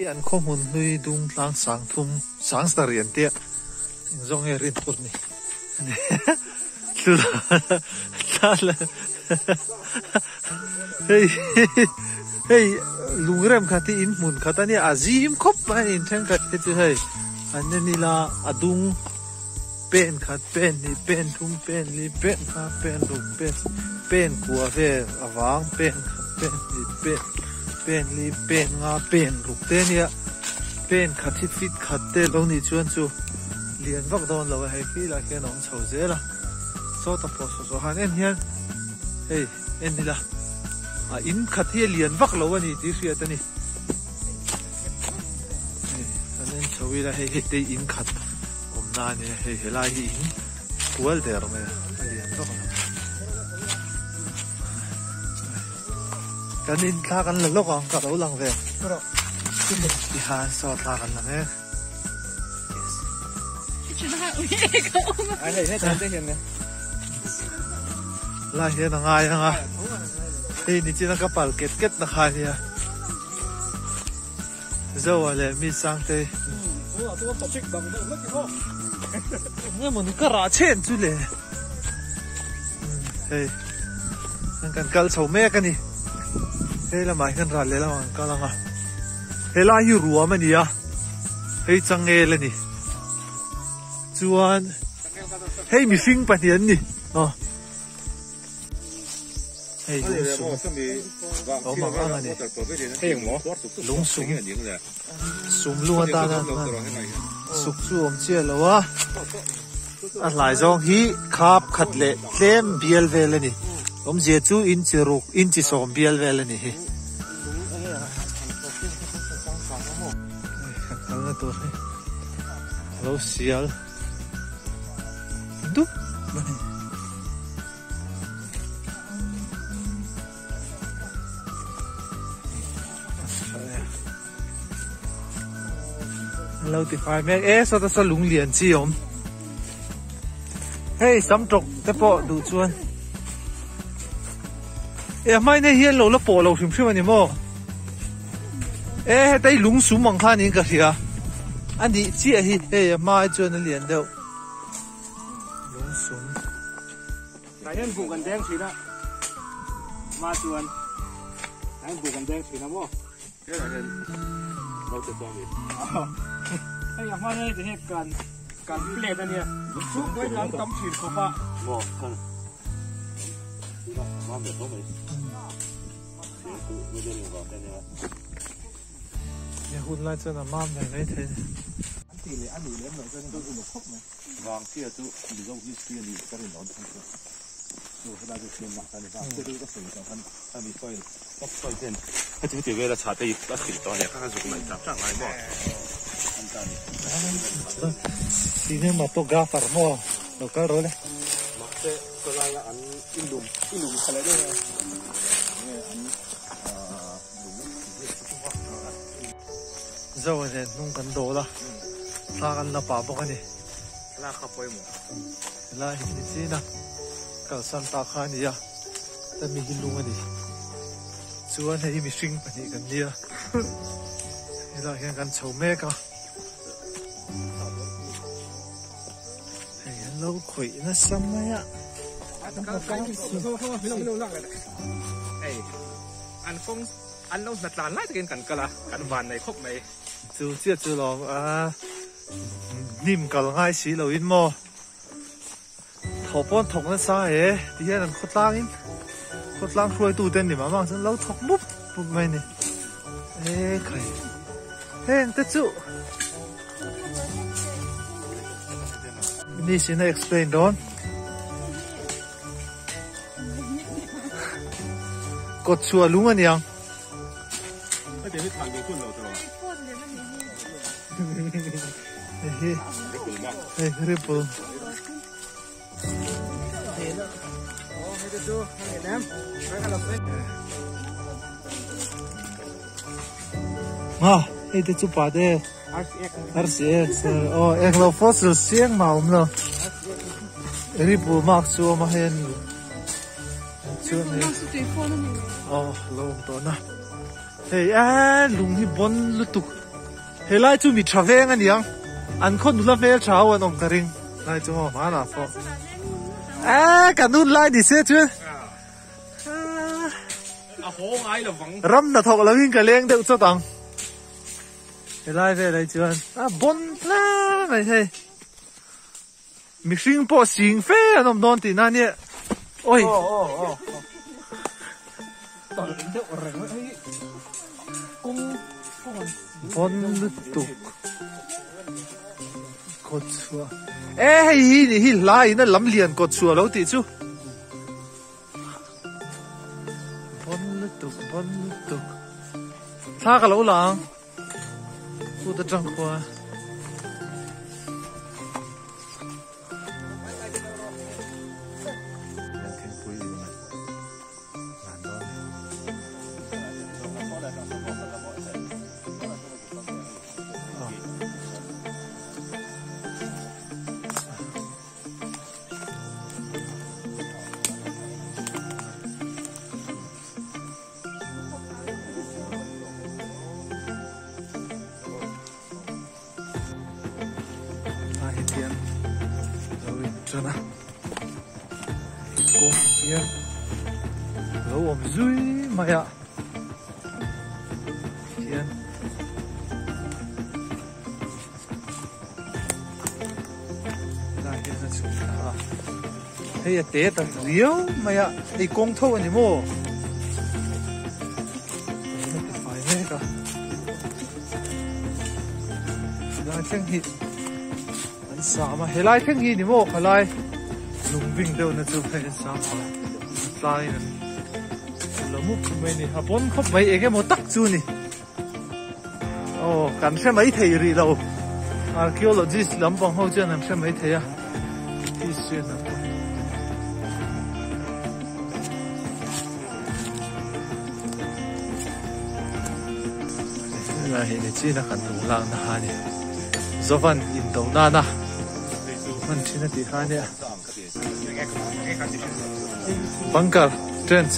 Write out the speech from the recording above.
An khaw hmun hlui dung tlang sang thum sang sarih an tia eng zawng nge rin tur ni hei hei lungrem khat hi in hmun khat a nia a zim khawp mai a in thenkhat te chu hei an en ila a dung pen khat pen hnih pen thum pen li pen kha pen ruk pen pen kua vel avang pen khat pen hnih pen pen li pen nga pen ruk te ania pen khat hi fit khat te lo nih chuan chu lian vak dawn lo a hei khi lah khian a awm chho zel a sawta pawh saw saw han en hian hei en ila a in khat hi a lian vak lo a ni tih hriat a ni hei han en chho ila hei hei te in khat. Awmna a nia hei helai hi in kual der mai a a lian vak lo kan in thla kan la lawk ang ka lo lang ve tihan saw thla kan la mek lai hian a ngai ang a hei nichina ka pal ket ket na kha nia. Zoa leh mi Sangtei. Enge mawni ka rah chhen chu le. Hei an kan kal chho mek a ni. Hei lamah hian ral leh lamah kan kal ang a. Helai hi ruam a ni a, hei changel a ni. Chuan hei mihring pahnih an ni. Aw. Hei lungsum awm ang ang a ni. Lungsum sum lung atana hman suk chu awm chiah lo a. A hlai zawng hi khap khat leh tlem bial vel a ni. Awmzia chu inchi ruk inchi sawm bial vel a ni hi. Hei kan kalna tur hi a lo sial dup a ni. An lo ti fai mek e sawta saw lung lian chi awm hei sam tawk te pawh duh chuan e a hmain hei hi an lo la pawh lo hrim hrim a ni maw e heta hi lung sum ang khan in ka hria a nih chiah hi hei a hma hi chuan a lian deuh. Lungsum. Tah hian buh kan deng thin a, ma chuan tah hian buh kan deng thin a maw? Helaiah hian naute chuan mi. Hei a hman hei hi kan kan plate a nia. Chhungkaw hi kan tam thin khawp a. Maw kan mam ve tho mai. He hun lai chuan a mam ve mai thei a ni. An tih leh a nih lem loh chuan in uluk khawp mai. Vangchhia chu Mizo history a ni ka rin dawn thung chu. Chu helai chu hriat nak a ni. Vangchhia chu ka sawi tawh khan a mi soil top soil ten heti heti vela chhah te hi a sil tawh a nia kha kha zuk ngaih chak chak ngai maw an ta ni. Cinematographer maw lo kal rawh le. Mahse khawlaia an i lum i lum kha leh deuh a nge an Zo a nen hnung kan dawl a, thla kan la pah bawk a ni. Thla kha pawimawh. Helai hi ni chin a, kalsan ta kha a ni a, ta mi hi lung a ni. Chuan hei hi mihring pahnih kan nia, helaiah hian kan chho mek a. Hei an lo khawih nasa mai a. An kawng an lo hna tlan lai takin kan kal a, kan van nei khawp mai. Chu chiah chu lawm a, hnim kal ngai si lo in maw thawh pawn thawk nasa e ti hian an khawtlang in khawtlang hruaitu te an ni mah mang chuan lo thawk mup mup mai a ni e khai heng te chu English in a explain dawn. Kawt chhuah lung a niang. Hei hi ripple. Hei te chu pa te RCX aw englo fossil siang mah a awm lo ripple mark chu a awm a hei a ni chuan hei aw lo awm tawh na hei eee lung hi bawn lutuk. Helai chu mi tha veng a niang. An khaw nula hmel tha ho an awm ka ring. Lai chu maw hmanah pawh. Eee kan hun lai ni se chuan. A haw ngai lo vang. Ram hnathawk lo in ka leng deuh chawt ang. Helai velah chuan a bawn hle mai hei. Mihring pawh sing fe an awm dawn tihna ania. Oi. Bawn lutuk. Kawtchhuah. E hei hi nih hi hla in a lam lian kawtchhuah lo tih chu. Bawn lutuk, bawn lutuk. Thla ka lo la ang. Kut atang khua. Ah hetiang lo in tan a kawng hian lo awm zui mai a hian helai hian a chhuk thla a hei a te ta riau mai a hei kawng tho a ni maw a ti fai mek a helai thleng hi an sam a helai thleng hi ni maw khalai lungbing deuh na chu phei an sam a tlai in an la mup mai a ni a pawn khawp mai eng emaw tak chu a ni. Aw kan hre mai thei rih lo archaeologist lampang ho chuan an hre mai thei a history an pawh helai hi ni chin a kan lung lak na kha a ni zovan indo nana hman thin a tih kha a nia bunker trench.